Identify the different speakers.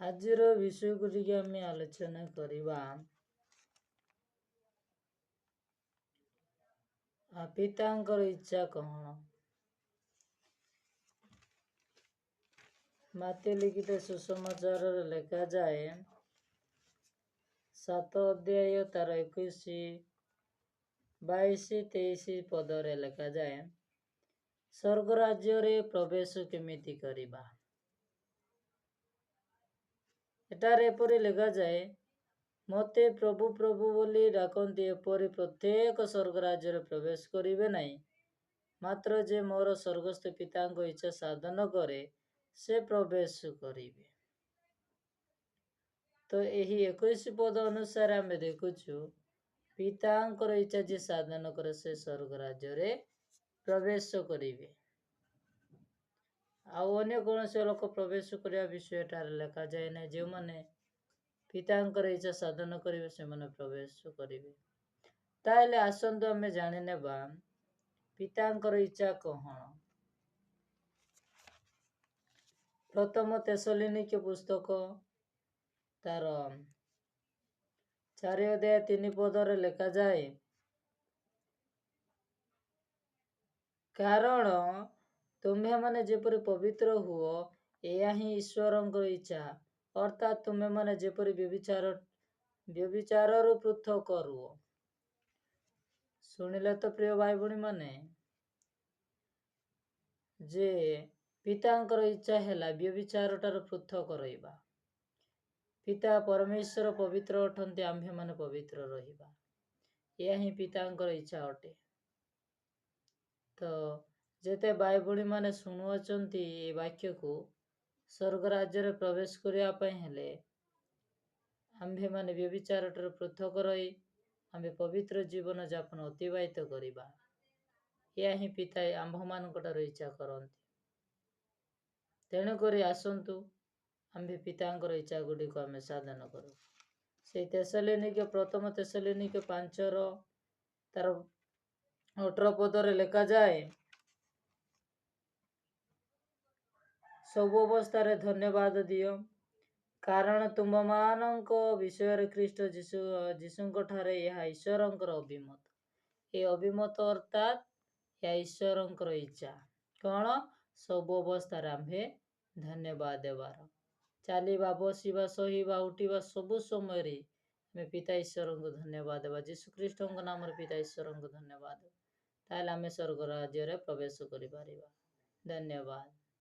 Speaker 1: ଆଜିର ବିଷୟକୁ ଟିକେ ଆମେ ଆଲୋଚନା କରିବା। ପିତାଙ୍କର ଇଚ୍ଛା କଣ? ମାଥିଉ ଲିଖିତ ସୁସମାଚାରରେ ଲେଖାଯାଏ 7 ଅଧ୍ୟାୟ ତାର 21, 22, 23 ପଦରେ ଲେଖାଯାଏ, ସ୍ୱର୍ଗ ରାଜ୍ୟରେ ପ୍ରବେଶ କେମିତି କରିବା? ଏଠାରେ ଏପରି ଲେଖାଯାଏ, ମୋତେ ପ୍ରଭୁ ପ୍ରଭୁ ବୋଲି ଡାକନ୍ତି, ଏପରି ପ୍ରତ୍ୟେକ ସ୍ୱର୍ଗ ରାଜ୍ୟରେ ପ୍ରବେଶ କରିବେ ନାହିଁ, ମାତ୍ର ଯେ ମୋର ସ୍ୱର୍ଗସ୍ଥ ପିତାଙ୍କ ଇଚ୍ଛା ସାଧନ କରେ ସେ ପ୍ରବେଶ କରିବେ। ତ ଏହି 21 ପଦ ଅନୁସାରେ ଆମେ ଦେଖୁଛୁ, ପିତାଙ୍କର ଇଚ୍ଛା ଯିଏ ସାଧନ କରେ ସେ ସ୍ୱର୍ଗ ରାଜ୍ୟରେ ପ୍ରବେଶ କରିବେ। ଆଉ ଅନ୍ୟ କୌଣସି ଲୋକ ପ୍ରବେଶ କରିବା ବିଷୟ ଏଠାରେ ଲେଖାଯାଏ ନାହିଁ। ଯେଉଁମାନେ ପିତାଙ୍କର ଇଚ୍ଛା ସାଧନ କରିବେ ସେମାନେ ପ୍ରବେଶ କରିବେ। ତାହେଲେ ଆସନ୍ତୁ ଆମେ ଜାଣିନେବା ପିତାଙ୍କର ଇଚ୍ଛା କଣ। ପ୍ରଥମ ତେସଲୋନିକୀୟ ପୁସ୍ତକ ତାର 4 ଅଧ୍ୟାୟ 3 ପଦରେ ଲେଖାଯାଏ, କାରଣ ତୁମ୍ଭେମାନେ ଯେପରି ପବିତ୍ର ହୁଅ ଏହା ହିଁ ଈଶ୍ୱରଙ୍କର ଇଚ୍ଛା, ଅର୍ଥାତ୍ ତୁମ୍ଭେମାନେ ଯେପରି ବ୍ୟଭିଚାରରୁ ପୃଥକ ରୁହ। ଶୁଣିଲେ ତ ପ୍ରିୟ ଭାଇ ଭଉଣୀମାନେ, ଯେ ପିତାଙ୍କର ଇଚ୍ଛା ହେଲା ବ୍ୟଭିଚାରଠାରୁ ପୃଥକ ରହିବା। ପିତା ପରମେଶ୍ୱର ପବିତ୍ର ଅଟନ୍ତି, ଆମ୍ଭେମାନେ ପବିତ୍ର ରହିବା, ଏହା ହିଁ ପିତାଙ୍କର ଇଚ୍ଛା ଅଟେ। ତ ଯେତେ ଭାଇ ଭଉଣୀମାନେ ଶୁଣୁଅଛନ୍ତି ଏ ବାକ୍ୟକୁ, ସ୍ୱର୍ଗ ରାଜ୍ୟରେ ପ୍ରବେଶ କରିବା ପାଇଁ ହେଲେ ଆମ୍ଭେମାନେ ବ୍ୟଭିଚାରଠାରୁ ପୃଥକ ରହି ଆମ୍ଭେ ପବିତ୍ର ଜୀବନଯାପନ ଅତିବାହିତ କରିବା। ଏହା ହିଁ ପିତା ଆମ୍ଭମାନଙ୍କଠାରୁ ଇଚ୍ଛା କରନ୍ତି। ତେଣୁକରି ଆସନ୍ତୁ ଆମ୍ଭେ ପିତାଙ୍କର ଇଚ୍ଛା ଗୁଡ଼ିକୁ ଆମେ ସାଧନ କରୁ। ସେଇ ତେସଲୋନିକୀୟ, ପ୍ରଥମ ତେସଲୋନିକୀୟ 5 ତାର 18 ପଦରେ ଲେଖାଯାଏ, ସବୁ ଅବସ୍ଥାରେ ଧନ୍ୟବାଦ ଦିଅ, କାରଣ ତୁମ୍ଭମାନଙ୍କ ବିଷୟରେ ଖ୍ରୀଷ୍ଟ ଯୀଶୁଙ୍କଠାରେ ଏହା ଈଶ୍ୱରଙ୍କର ଅଭିମତ। ଏ ଅଭିମତ ଅର୍ଥାତ୍ ଏହା ଈଶ୍ୱରଙ୍କର ଇଚ୍ଛା। କଣ? ସବୁ ଅବସ୍ଥାରେ ଆମ୍ଭେ ଧନ୍ୟବାଦ ଦେବାର। ଚାଲିବା, ବସିବା, ସହିବା, ଉଠିବା ସବୁ ସମୟରେ ଆମେ ପିତା ଈଶ୍ୱରଙ୍କୁ ଧନ୍ୟବାଦ ଦେବା। ଯୀଶୁଖ୍ରୀଷ୍ଟଙ୍କ ନାମରେ ପିତା ଈଶ୍ୱରଙ୍କୁ ଧନ୍ୟବାଦ ଦେବା। ତାହେଲେ ଆମେ ସ୍ୱର୍ଗ ରାଜ୍ୟରେ ପ୍ରବେଶ କରିପାରିବା। ଧନ୍ୟବାଦ।